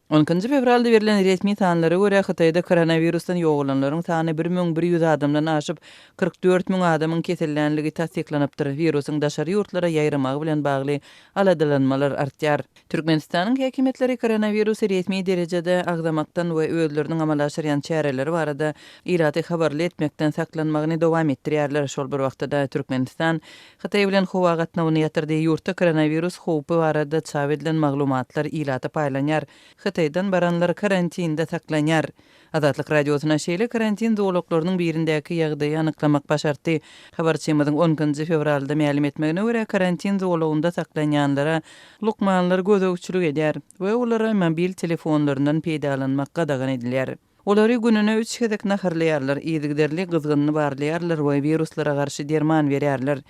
On ikinji fewralda berlen resmi sanlara görä, Hytaýda koronawirusdan ýogalanlaryň sany 1100 adamdan aşyp, 44 müň adamyň kesellänligi tassyklanypdyr. Wirusyň daşary ýurtlara ýaýramagy bilen bagly aladalanmalar artýar. Türkmenistanyň häkimiýetleri koronawirusy resmi derejede agzamakdan we özleriniň amala aşyrýan çäreleri barada ilaty habarly etmekden saklanmagyny dowam etdirýärler. Şol bir wagtda-da, Türkmenistan Hytaý bilen howa gatnawyny ýatyrdy. Ýurtda koronawirus howpy barada çap edilen maglumatlar ilata paýlanýar. Hytaýdan baranlar karantinde saklanýar. Azatlyk Radiosyna şeýle karantin zolaklarynyň birindäki ýagdaýy anyklamak başartdy. Habarçymyzyň on ikinji fewralda mälim etmegine görä, karantin zolagynda saklanýanlara lukmanlar gözegçilik edýär we olara mobil telefonlaryndan peýdalanmak gadagan edilýär. Olary gününe üç gezek naharlaýarlar, yzygiderli gyzgynyny barlaýarlar we wiruslara garşy derman berýärler.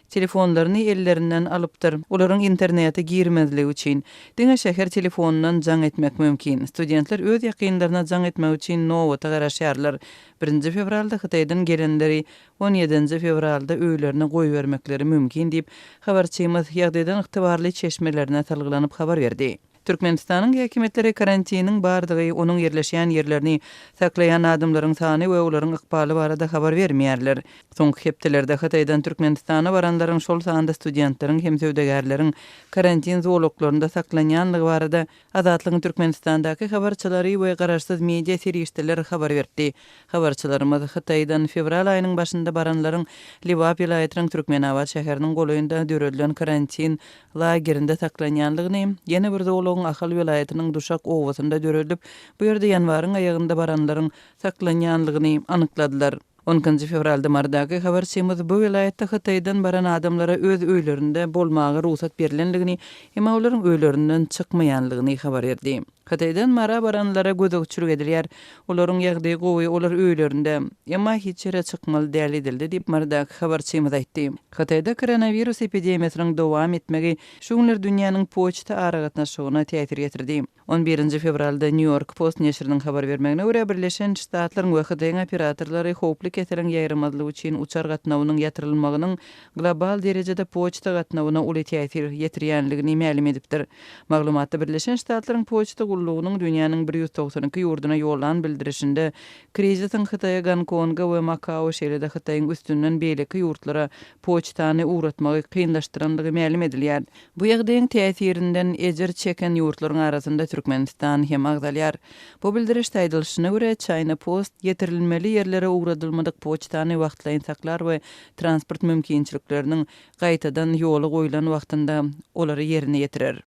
Telefonlaryny ellerinden alypdyr. Olaryň internete girmezligi üçin, diňe şäher telefonyndan jaň etmek mümkin. Studentler öz ýakynlaryna jaň etmek üçin nobata garaşýarlar. Birinji fewralda Hytaýdan gelenleri on ýedinji fewralda öýlerine goýbermekleri mümkin diýip, habarçymyz ýagdaýdan ygtybarly çeşmelerine salgylanyp habar berdi. Türkmenistanyň häkimiýetleri karantiniň bardygy, onuň ýerleşýän ýerlerini, saklaýan adamlaryň sany we olaryň ykbaly barada habar bermeýärler. Soňky hepdelerde Hytaýdan Türkmenistana baranlaryň, şol sanda studentleriň hem söwdagärleriň karantin zolaklarynda saklanýanlygy barada Azatlygyň Türkmenistandaky habarçylary we garaşsyz media serişdeler habar beripdi. Habarçylarymyz Hytaýdan fewral aýynyň başynda baranlaryň Lebap welaýatynyň Türkmenabat şäheriniň golaýynda döredilen karantin lagerinde saklanýandygyny, ýene bir zolagyň Ahal welaýatynyň Duşak obasynda döredilip, bu ýerde ýanwaryň aýagynda baranlaryň saklanýandygyny anykladylar. On ikinji fewralda Marydaky habarçymyz bu welaýatda Hytaýdan baran adamlara öz öýlerinde bolmaga rugsat berlendigini, emma olaryň öýlerinden çykmaýandygyny habar berdi. Hytaýdan Mara baranlara gözegçilik edilýär. Olaryň ýagdaýy gowy, olar öýlerinde. Emma hiç ýere çykmaly däl edildi diýip, Marydaky habarçymyz aýtdy. Hytaýda koronawirus epidemiýasynyň dowam etmegi şu günler dünýäniň poçta aragatnaşygyna täsir ýetirdi. On birinji fewralda Nýu-Ýork Post neşiriniň habar bermegine görä, Birleşen Ştatlaryň we Hytaýyň operatorlary howply keseliň ýaýramazlygy üçin uçar gatnawynyň ýatyrylmagynyň global derejede poçta gatnawyna uly täsir ýetirýänligini mälim edipdir. Maglumatda Birleşen Ştatlaryň poçta gullugynyň dünýäniň 192 ýurduna ýollan bildirişinde krizisiň Hytaýa, Gonkonga we Makao, şeýle-de Hytaýyň üstünden beýleki ýurtlara poçtany ugratmagy kynlaşdyrandygy mälim edilýär. Bu ýagdaýyň täsirinden ejir çeken ýurtlaryň arasynda Türkmenistan hem agzalýar. Bu bildirişde aýdylyşyna görä, China Post ýetirilmeli ýerlere ugradylmadyk poçtany wagtlaýyn saklar we transport mümkinçilikleriniň gaýtadan ýola goýlan wagtynda olary ýerine ýetirer.